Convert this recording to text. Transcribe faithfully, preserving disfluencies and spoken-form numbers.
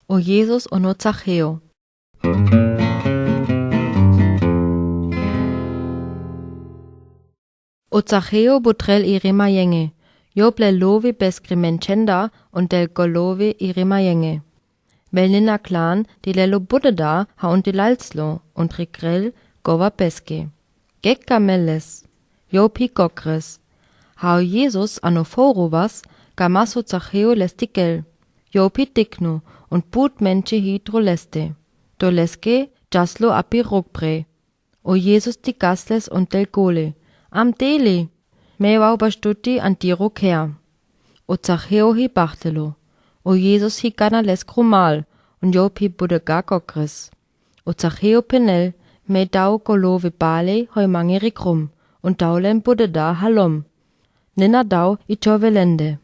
O Jesus un o Zacheo. O Zacheo bud drel i rimayenge, jo ple lovi beskri menchenda un del go lovi i rimayenge. Bel nina klan di lelo budeda ha un di lalslo un rikrel gova beske. Gekka meles, jo pi gokres. Hao Jesus ano foru was, gamaso Zacheo les dikel, jo pi digno un bud menche hidro leste. Do leske jaslo api rukpre. O Jesus di gasles un del gole: Am deli, me wau bastuti an diro kea. O Zacheo hi bachtelo. O Jesus hi gana les krumal un jo pi budega gokres. O Zacheo penel, me dau go lovi bale hoi mangeri krum un dau len budeda halom. Nina dau i čove lende.